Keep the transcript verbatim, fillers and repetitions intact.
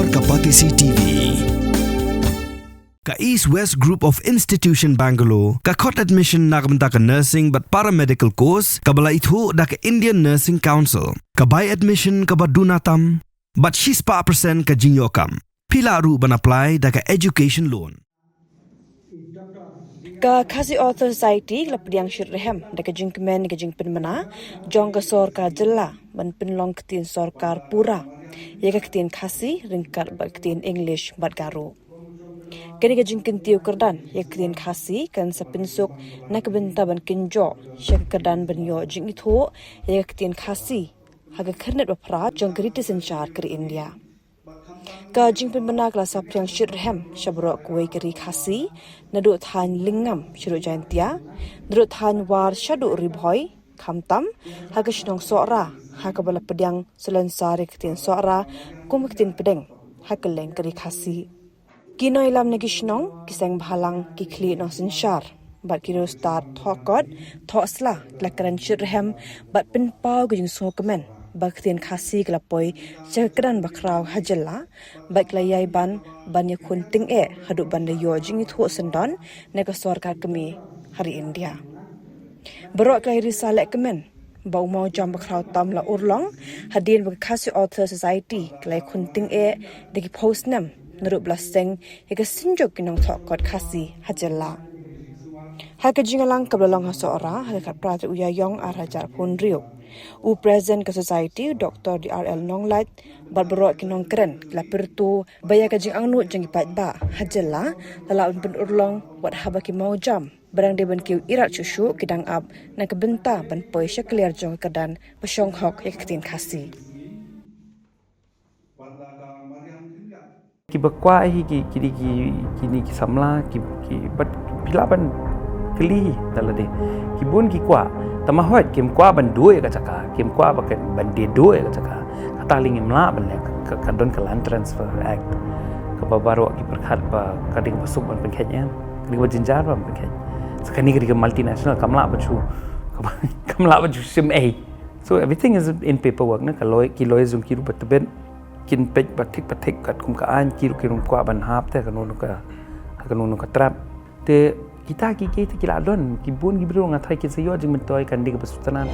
Ka Batesi T V. Ka East West Group of Institution Bangalore ka khot admission na ka bynta ka nursing bad paramedical course kaba la ithuh da ka Indian Nursing Council. Ka bai admission kaba duna tam bad shispah percent ka jingïoh kam. Phi lah ruh ban apply da ka education loan. Ka Khasi Author Society ka la pdiang shitrhem da ka jingkmen ka jingpynbna jong ka sorkar jylla ban pynlong ktien sorkar pura ïa ka ktien Khasi ryngkat bad ktien English bad Garo. Kane ka jingkyntiew kyrdan ïa ka ktien Khasi kan sa pynsuk na ka bynta ban kynjoh sha ka kyrdan ban ïoh jingithuh ïa ka ktien Khasi ha ka khyrnit ba phra jong ka riti synshar ka ri India. Ka jingpynbna ka la saphriang shitrhem sha baroh kawei ka ri Khasi, naduh thaiñ Lyngngam shaduh Jaintia, naduh thaiñ War shaduh Ri Bhoi, khamtam ha ka shnong Sohra ha kaba la pdiang salonsar ïa ka ktien Sohra kum ka ktien pdeng ha kylleng ka ri Khasi. Ki nongïalam na ki shnong, ki seng bhalang, ki khlieh nongsynshar bad ki riewstad thohkot thohsla ki la kren shitrhem bad pynpaw ka jingsngewkmen ba ka ktien Khasi ka la poi sha ka kyrdan ba khraw ha jylla bad ka la ïai ban ban ïakhun tyngeh haduh ban da ïoh jingithuh syndon na ka sorkar kmie ha ri India. Baroh ki la ïa risa lehkmen ba u mawjam ba khraw tam la urlong hadien ba ka Khasi Author Society ka la ïakhun tyngeh da ki phew snem naduh ba la seng ïa ka synjuk ki nongthohkot Khasi ha jylla. Ha ka jingïalang kaba la long ha Sohra ha ka khatphra tarik u Ïaïong arhajar arphew hynriew, u President ka Society, Doctor D R L Nonglait, bad baroh ki nongkren ki la pyrto ba ïa ka jingangnud jong ki paidbah ha jylla la lah ban pynurlong wat haba ki mawjam ba dang dei ban kiew irat shuh shuh ki dang ap na ka bynta ban poi sha ka liar jong ka kyrdan ba shong hok ïa ka ktien Khasi. Kiba kwah hi ki, ki, ki, kine ki samla, ki, ki, bad phi lah ban kylli da lade. Ki bun ki kwah. Tangba hooid, kim kwah ban duh ïa ka jaka, kim kwah ba ka, ban die duh ïa ka jaka. Kata lei ngim lah ban leh, ka, ka don ka Land Transfer Act. Kaba baroh ki pyrkhat ba ka dei kaba suk ban pynkheit ïa. Ka dei kaba jynjar ban pynkheit. Sa kane ka dei ka multinational, kam lah ba ju, kam lah ba ju shim ei. So everything is in paperwork na, ka lawyer, ki lawyer jong ki ruh ba tbit kin peit ba thik ba thik katkum ka aiñ, ki ruh ki ruh kwah ban hap te ha kano kano ka, ha kano kano ka trap. Te kita ki, ki, ki la don, ki bun ki briew nga tharai kin sa ïoh jingmyntoi, kan dei kaba sngewtynnat.